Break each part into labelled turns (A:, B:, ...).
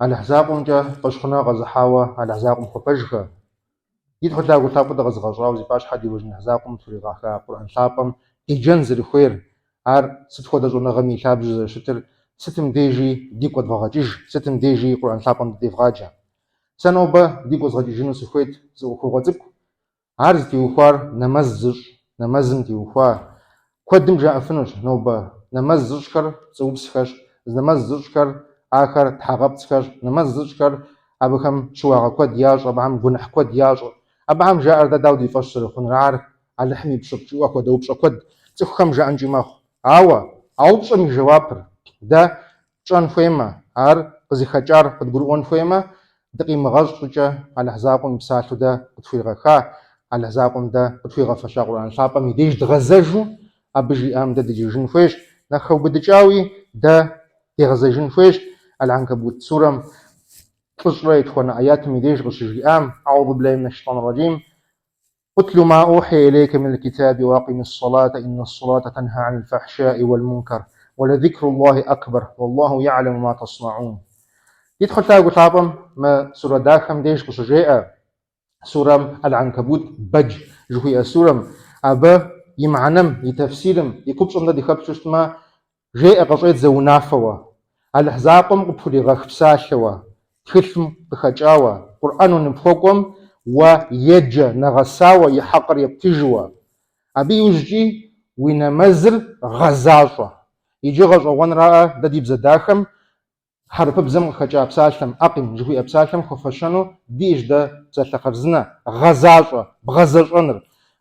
A: Алыхь закъуэмкӏэ фӏэщхъуныгъэ къэзыхьауэ Алыхь закъуэм хуэпэжхэ. Ди Тхьэу Лъагэу Лъапӏэу дыкъэзыгъэщӏауэ зи пащхьэ диувэжын Алыхь закъуэм къытхуригъэха Къурӏэн лъапӏэм деджэн зэрыхуейр, ар сыт хуэдэ щӏэныгъэми и лъабжьэу зэрыщытыр сытым дежи дигу къэдвгъэгъэкӏыж, сытым дежи Къурӏэн лъапӏэм дыдевгъаджэ. Сэ нобэ дигу къэзгъэкӏыжыну сыхуейт зы ӏуэхугъуэ цӏыкӏу, Ар зытеухуар нэмэз зыщӏ, нэмэзым теухуа. Куэдым жаӏэфынущ нобэ, нэмэз зыщӏхэр пцӏыупсхэщ, нэмэз зыщӏхэр ахэр тхьэгъэпцӏхэщ, нэмэз зыщӏхэр абыхэм щыуагъэ куэд ящӏ, абыхэм гуэныхь куэд ящӏ. Абыхэм жаӏэр дэ дауэ ди фӏэщ зэрыхъунур, ар Алыхьым и пщылӏ жиӏэу апхуэдэ упщӏэ куэд цӏыхухэм жаӏэнкӏи мэхъу. Ауэ а упщӏэм и жэуапыр дэ тщӏэн хуеймэ, ар къызыхэкӏар къыдгурыӏуэн хуеймэ, дыкъимыгъэщӏ щӏыкӏэ Алыхь закъуэм и псалъэу дэ къытхуигъэха, Алыхь закъуэм дэ къытхуигъэфэща Къурӏэн лъапӏэм и деж дгъэзэжу абы жиӏам дэ деджэжын хуейщ, нэхъ хэубыдыкӏауи дэ дегъэзэжын хуейщ Аль-Анкабут сурэм плӏыщӏрэ етхуанэ аятым и деж къыщыжиӏам, Аӏузу биллахи минаш шейтӏани раджим, Утл ма ухия илейка минал китаби уакъими ссалата инна ссалата тэнха анил фахьшаи уал мункар, уа лэзикруллахи акбар, уаллаху я'лэму ма таснэӏун. Ди Тхьэу Лъагэу Лъапӏэм мы сурэ дахэм деж къыщыжеӏэ, сурэм Аль-Анкабут Бэдж жыхуиӏэ сурэм, абы и мыхьэнэм, и тэфсирым, и купщӏэм дэ дыхэплъу щытмэ, Жеӏэ къыщӏедзэ унафэуэ, Алыхь закъуэм къыпхуригъэх псалъэуэ, тхылъым къыхэкӏауэ, Къурӏэну ныпхуэкӏуэм уэ еджэ нэгъэсауэ и хьэкъыр ептыжуэ. Абы иужькӏи уи нэмэзыр гъэзащӏэ. Иджы гъэщӏэгъуэнраӏэ дэ ди бзэ дахэм Хьэрыпыбзэм къыхэкӏа псалъэм, ӏэкъим жыхуиӏэ псалъэм хуэфэщэну диӏэщ дэ псалъэ хъарзынэ, гъэзащӏэ, бгъэзэщӏэныр.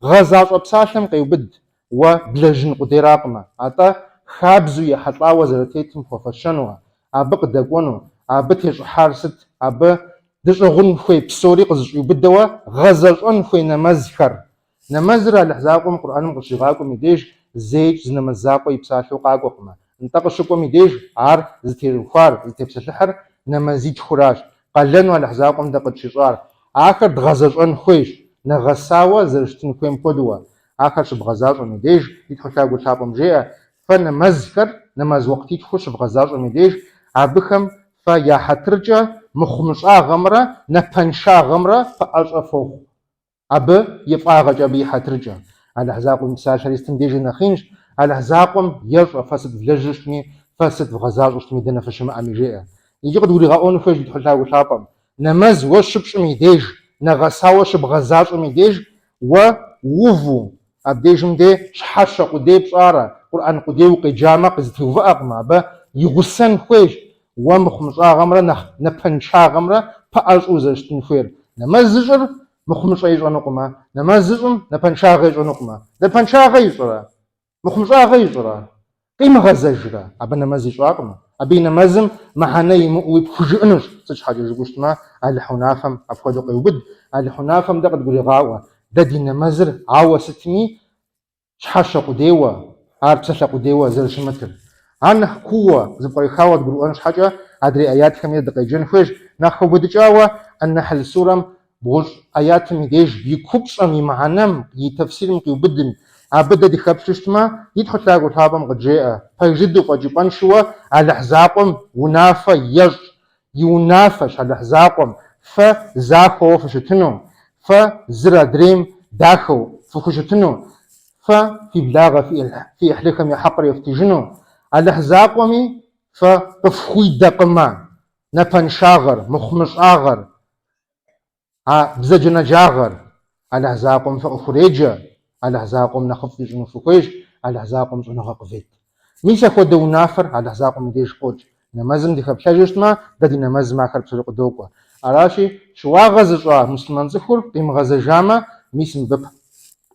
A: Гъэзащӏэ псалъэм къеубыд уэ блэжьын къудейракъымэ, атӏэ хабзэу ехьэлӏауэ зэрытетым хуэфэщэнуэ, абы къыдэкӏуэну, абы тещӏыхьар сыт, абы дыщӏыгъун хуей псори къызыщӏиубыдэуэ гъэзэщӏэн хуей нэмэзхэр. Нэмэзыр Алыхь закъуэм Къурӏэным къыщигъакӏуэм и деж зэикӏ зы нэмэз закъуэ и псалъэу къакӏуэкъымэ. Нтӏэ къыщыкӏуэм и деж ар зытеухуар, зытепсэлъыхьыр нэмэзитхуращ, къалэну Алыхь закъуэм дэ къытщищӏар. Ахэр дгъэзэщӏэн хуейщ, нэгъэсауэ зэрыщытын хуейм хуэдэуэ. Ахэр щыбгъэзащӏэм и деж, ди Тхьэу Лъагэу Лъапӏэм жеӏэ, фэ нэмэзхэр, нэмэз уэкътитхур щывгъэзащӏэм и деж, абыхэм фэ я хьэтыркӏэ мыхъумыщӏагъэмрэ напэншагъэмрэ пэӏэщӏэ фохъу. Абы и фӏагъэкӏэ, абы и хьэтыркӏэ. Алыхь закъуэм и псалъэри сытым дежи нэхъ инщ. Алыхь закъуэм ещӏэ фэ сыт влэжьу щытми, фэ сыт вгъэзащӏэу щытми, дэнэ фыщымыӏэми, жеӏэ. Иджы къыдгуригъэӏуэну хуейщ ди Тхьэу Лъагэу Лъапӏэм. Нэмэз уэ щыпщӏым и деж, нэгъэсауэ щыбгъэзащӏэм и деж, уэ уву, абдежым де щхьэщэ къудей пщӏарэ, Къурӏэн къудей укъеджамэ къызэтеувыӏэкъым, абы и гъусэн хуейщ уэ мыхъумыщӏагъэмрэ нэхъ напэншагъэмрэ пэӏэщӏэу узэрыщытын хуейр. Нэмэз зыщӏыр мыхъумыщӏэ ищӏэнукъымэ, нэмэз зыщӏым напэншагъэ ищӏэнукъымэ. Напэншагъэ ищӏрэ? Мыхъумыщӏагъэ ищӏрэ? Къимыгъэзэжрэ? Абы нэмэз ищӏакъымэ. Абы и нэмэзым мыхьэнэ имыӏэуи пхужыӏэнущ, сыт щхьэкӏэ жыпӏэу щытмэ, Алыхь унафэм апхуэдэу къеубыд, Алыхь унафэм дэ къыдгурегъаӏуэ, дэ ди нэмэзыр ауэ сытми щхьэщэ къудейуэ, ар псалъэ къудейуэ зэрыщымытыр. Ар нэхъ кууэ зэпкърыхауэ дгурыӏуэн щхьэкӏэ адрей аятхэми дыкъеджэн хуейщ, нэхъ хэубыдыкӏауэ Ан-Нэхьл сурэм бгъущӏ аятым и деж и купщӏэм, и мыхьэнэм, и тэфсирым къиубыдым, абы дэ дыхэплъу щытмэ, ди Тхьэу Лъагэу Лъапӏэм къыджеӏэ, пэж дыдэу фӏэкӏыпӏэншэуэ Алыхь закъуэм унафэ ещӏ, И унафэщ Алыхь закъуэм фэ захуэуэ фыщытыну, фэ зыр адрейм дахэу фыхущытыну, фэ фи благъэ фи ӏыхьлыхэм я хьэкъыр ефтыжыну. Алыхь закъуэми фэ къыфхуидэкъымэ напэншагъэр, мыхъумыщӏагъэр, А бзаджэнаджагъэр Алыхь закъуэм фыкъыхуреджэ, Алыхь закъуэм нэхъыфӏ фищӏыну фыхуейщ, Алыхь закъуэм щӏэныгъэ къывет. Мис апхуэдэ унафэр Алыхь закъуэм и деж къокӏ. Нэмэзым дыхэплъэжу щытмэ, дэ ди нэмэзым ахэр псори къыдокӏуэ. Аращи, щыуагъэ зыщӏа муслъымэн цӏыхур къимыгъэзэжамэ, мис мыбы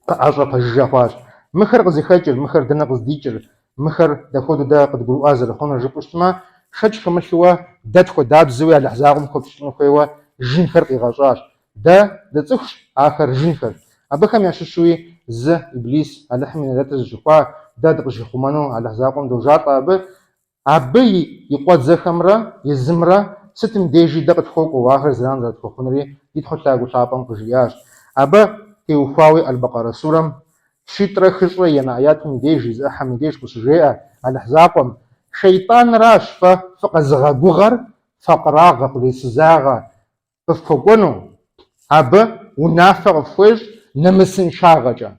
A: пэӏэщӏэ пэжыжьэ хъуащ. Мыхэр къызыхэкӏыр, мыхэр дэнэ къыздикӏыр, Мыхэр дапхуэдэу дэ къыдгурыӏуа зэрыхъунур жыпӏэу щытмэ, шэч хэмылъууэ дэ тхуэдабзэуи Алыхь закъуэм хуэпщылӏын хуейуэ жынхэр къигъэщӏащ. Дэ дыцӏыхущ, ахэр жынхэщ. Абыхэм ящыщуи зы, Иблис, Алыхьым и нэлэтыр зыщыхуа, дэ дыкъыщихъумэну Алыхь закъуэм дожалӏэ абы. Абы и къуэдзэхэмрэ езымрэ сытым дежи дэ къытхуокӏуэу ахэр зэран зэрытхуэхъунури ди Тхьэу Лъагэу Лъапӏэм къыжиӏащ. Абы теухуауи Аль-Бакъарэ сурэм Щитӏрэ хыщӏрэ еянэ аятым и деж, и зы ӏыхьэм и деж къыщыжеӏэ Алыхь закъуэм, Шейтӏанращ фэ фыкъэзыгъэгугъэр факъырагъэ, къулейсызагъэ къыфхуэкӏуэну, абы унафэ къыфхуещӏ нэмысыншагъэкӏэ.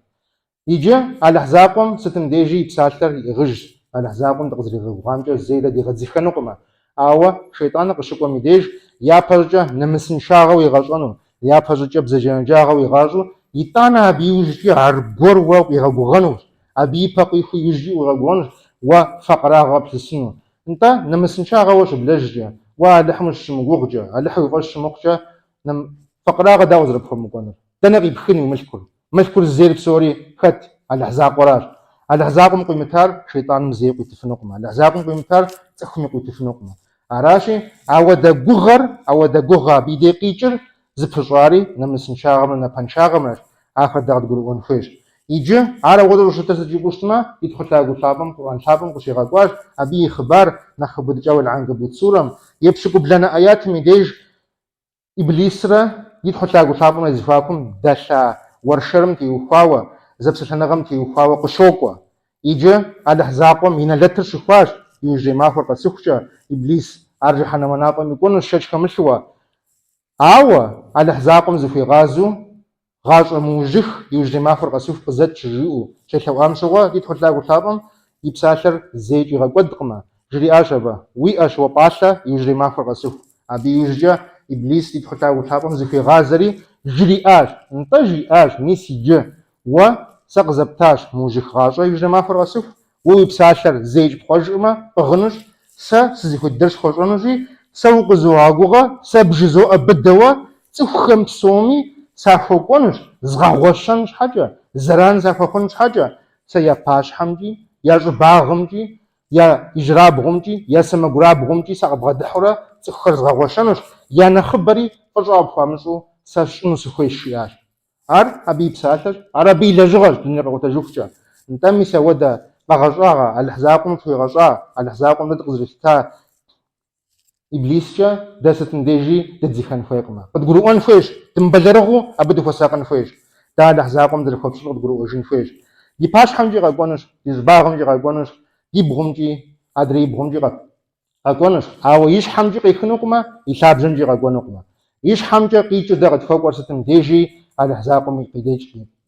A: Иджы Алыхь закъуэм сытым дежи и псалъэр иӏыгъыжщ, Алыхь закъуэм дыкъызэригъэгугъамкӏэ зэи дэ дигъэдзыхэнукъымэ. Ауэ шейтӏаныр къыщыкӏуэм и деж япэщӏыкӏэ нэмысыншагъэ уигъэщӏэну, япэщӏыкӏэ бзаджэнаджагъэ уигъащӏэу, итӏанэ абы иужькӏи аргуэр уэ укъигъэгугъэнущ, абы ипэ къихуэу иужькӏи укъигъэгугъэнущ уэ факъырагъэ къыплъысыну. Нтӏэ, нэмысыншагъэ уэ щыблэжькӏэ, уэ Алыхьым ущыщымыгугъкӏэ, Алыхьыр уи фӏэщ щымыхъукӏэ, факъырагъэ дауэ къызэрыпхуэмыкӏуэнур? Дэнэ къипхын уи мылъкур? Мылъкур зейр псори хэт? Алыхь закъуэращ. Алыхь закъуэм къуимытар шейтӏаным зэи къуитыфынукъым. Алыхь закъуэм къуимытар цӏыхуми къуитыфынукъым. Аращи, ауэдэ гугъэр, ауэдэ гугъэ абы и дей къикӏыр зыпыщӏари нэмысыншагъэмрэ напэншагъэмрэщ, ахэр дэ къыдгурыӏуэн хуейщ. Иджы, ар ауэдэу щӏыщытыр сыт жыпӏэу щытмэ, ди Тхьэу Лъагэу Лъапӏэм Къурӏэн лъапӏэм къыщигъэкӏуащ абы и хъыбар нэхъ хэубыдыкӏауэ Аль-Анкабут сурэм, епщыкӏубланэ ӏэятым и деж Иблисрэ ди Тхьэу Лъагэу Лъапӏэмрэ я зэхуакум дэлъа уэршэрым теухуауэ, зэпсэлъэныгъэм теухуауэ къыщокӏуэ. Иджы Алыхь закъуэм и нэлэтыр щыхуащ иужьрей махуэр къэсыхукӏэ, Иблис ар жыхьэнэмэ мафӏэм икӏуэнущ шэч хэмылъуэ. Ауэ Алыхь закъуэм зыхуигъазэу Гъащӏэ мыужьых иужьрей махуэр къэсыху къызэт щыжиӏэу щелъэӏуам щыгъуэ, ди Тхьэу Лъагэу Лъапӏэм и псалъэр зэикӏ игъэкӏуэдкъымэ, жриӏащ абы, Уиӏэщ уэ пӏалъэ иужьрей махуэр къэсыху. Абы иужькӏэ Иблис ди Тхьэу Лъагэу Лъапӏэм зыхуигъазэри жриӏащ, Нтӏэ, жиӏащ, мис иджы, уэ сэ къызэптащ мыужьых гъащӏэ иужьрей махуэр къэсыху, Уэ уи псалъэр зэикӏ пхъуэжкъымэ, пӏыгъынущ, сэ сызыхуей дыдэр схуэщӏэнущи, сэ укъызогъэгугъэ, сэ бжызоӏэ быдэуэ, цӏыхухэм псоми сахуэкӏуэнущ, згъэгъуэщэн щхьэкӏэ, зэран сахуэхъун щхьэкӏэ, сэ я пащхьэмкӏи, я щӏыбагъымкӏи, я ижьрабгъумкӏи, я сэмэгурабгъумкӏи сакъыбгъэдыхьэурэ цӏыхухэр згъэгъуэщэнущ, я нэхъыбэри фӏыщӏэ къыпхуамыщӏу сэ сщӏыну сыхуейщ, жиӏащ. Ар абы и псалъэщ, ар абы и лэжьыгъэщ дунейр къэкъутэжыхукӏэ. Нтӏэ, мис ауэдэ къэгъэщӏагъэ Алыхь закъуэм тхуигъэщӏа, Алыхь закъуэм дэ дыкъызэрилъыта Иблискӏэ дэ сытым дежи дыдзыхэн хуейкъымэ. Къыдгурыӏуэн хуейщ, дымыбэлэрыгъыу абы дыхуэсакъын хуейщ. Дэ Алыхь закъуэм дызэрыхуэпщылӏыр къыдгурыӏуэжын хуейщ. Ди пащхьэмкӏи къэкӏуэнущ, ди щӏыбагъымкӏи къэкӏуэнущ, ди бгъумкӏи, адрей и бгъумкӏи къэкӏуэнущ, ауэ и щхьэмкӏи къехынукъымэ, и лъабжьэмкӏи къэкӏуэнукъымэ. И щхьэмкӏэ къикӏыу дэ къытхуэкӏуэр сытым дежи Алыхь закъуэм и деж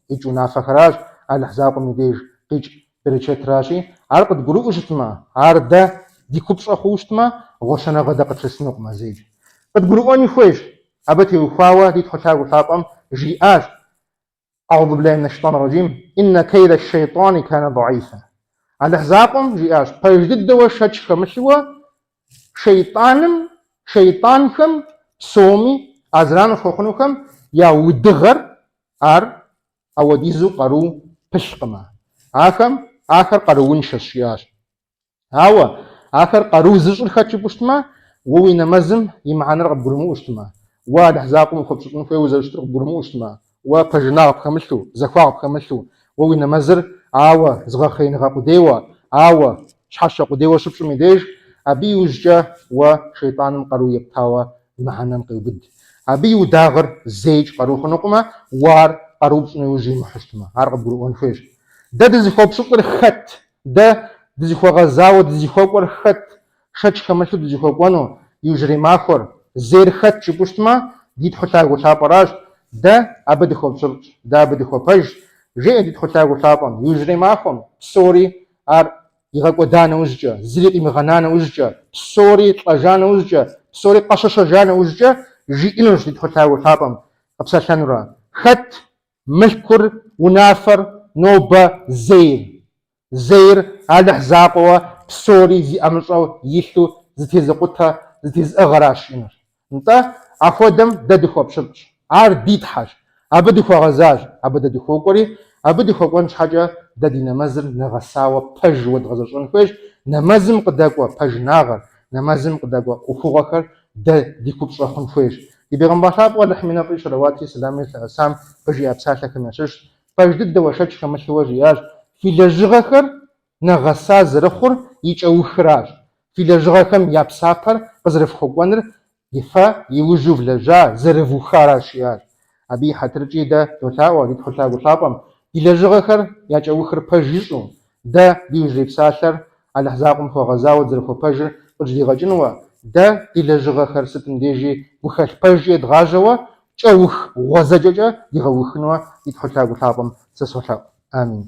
A: къикӏ унафэхэращ, Алыхь закъуэм и деж къикӏ берычэтращи, ар къыдгурыӏуэу щытмэ, ар дэ ди купщӏэ хъууэ щытмэ, гъуэщэныгъэ дэ къытлъысынукъымэ зэикӏ. Къыдгурыӏуэни хуейщ, абы теухуауэ ди Тхьэу Лъагэу Лъапӏэм жиӏащ, Аӏузу биллахи минэ шейтӏани рэджим, иннэ кэйдэ шейтӏани канэ даифа. Алыхь закъуэм жиӏащ, пэж дыдэуэ шэч хэмылъыуэ, шейтӏаным, шейтӏанхэм псоми а зэран къыфхуэхъунухэм я удыгъэр ар ауэдизу къару пылъкъымэ. Ахэм, ахэр къарууншэщ, жиӏащ. Ауэ ахэр къару зыщӏыр хэт жыпӏэу щытмэ, уэ уи нэмэзым и мыхьэнэр къыбгурымыӏуэу щытмэ, уэ Алыхь закъуэм ухуэпщылӏын хуейуэ зэрыщытыр къыбгурымыӏуэу щытмэ, уэ пэжынагъ пхэмылъу, захуагъ пхэмылъу, уэ уи нэмэзыр ауэ зыгъэхъеиныгъэ къудейуэ, ауэ щхьэщэ къудейуэ щыпщӏым и деж, абы иужькӏэ уэ шейтӏаным къару ептауэ мыхьэнэм къеубыд. Абы и удагъыр зэикӏ къару хъунукъымэ, уэ ар къару пщӏыну иужь уимыхьу щытмэ, ар къыбгурыӏуэн хуейщ. Дэ дызыхуэпщылӏыр хэт? Дэ дызыхуэгъэзауэ дызыхуэкӏуэр хэт? Шэч хэмылъу дызыхуэкӏуэну иужьрей махуэр зейр хэт жыпӏэу щытмэ, ди Тхьэу Лъагэу Лъапӏэращ. Дэ абы дыхуэпщылӏщ, дэ абы дыхуэпэжщ, жеӏэ ди Тхьэу Лъагэу Лъапӏэм. Иужьрей махуэм псори ар игъэкӏуэда нэужькӏэ, зыри къимыгъэна нэужькӏэ, псори лӏэжа нэужькӏэ, псори къэщэщэжа нэужькӏэ жиӏэнущ ди Тхьэу Лъагэу Лъапӏэм къэпсэлъэнурэ. Хэт Мылъкур, унафэр нобэ зейр. Зейр Алыхь закъуэуэ псори зи ӏэмыщӏэ илъу зытезыкъутэ, зытезыӏыгъэращ жиӏэнущ. Нтӏэ, ахуэдэм дэ дыхуэпщылӏщ. Ар ди Тхьэщ. Абы дыхуэгъэзащ, абы дэ дыхуокӏуэри, абы дыхуэкӏуэн щхьэкӏэ дэ ди нэмэзыр нэгъэсауэ пэжуэ дгъэзэщӏэн хуейщ, нэмэзым къыдэкӏуэ пэжынагъэр, нэмэзым къыдэкӏуэ ӏуэхугъуэхэр дэ ди купщӏэ хъун хуейщ. Ди бегъымбар лъапӏэу Алыхьым и нэфӏри щэлэуатри сэламри зылъэӏэсам къыжиӏа псалъэхэм ящыщщ, Пэж дыдэуэ шэч хэмылъыуэ жиӏащ, Фи лэжьыгъэхэр нэгъэса зэрыхъур и кӏэухыращ. Фи лэжьыгъэхэм я псапэр къызэрыфхуэкӏуэныр фэ иужьу влэжьа, зэрывухаращ, жиӏащ. Абы и хьэтыркӏи дэ долъаӏуэ ди Тхьэу Лъагэу Лъапӏэм ди лэжьыгъэхэр я кӏэухыр пэж ищӏу, дэ ди иужьрей псалъэр Алыхь закъуэм хуэгъэзауэ дызэрыхуэпэжыр къыджьригъэкӏынуэ. Дэ ди лэжьыгъэхэр сытым дежи гухэлъ пэжкӏэ едгъажьэуэ, кӏэух гъуэзэджэкӏэ дигъэухынуэ ди Тхьэу Лъагэу Лъапӏэм сэ солъэӏу. Амин.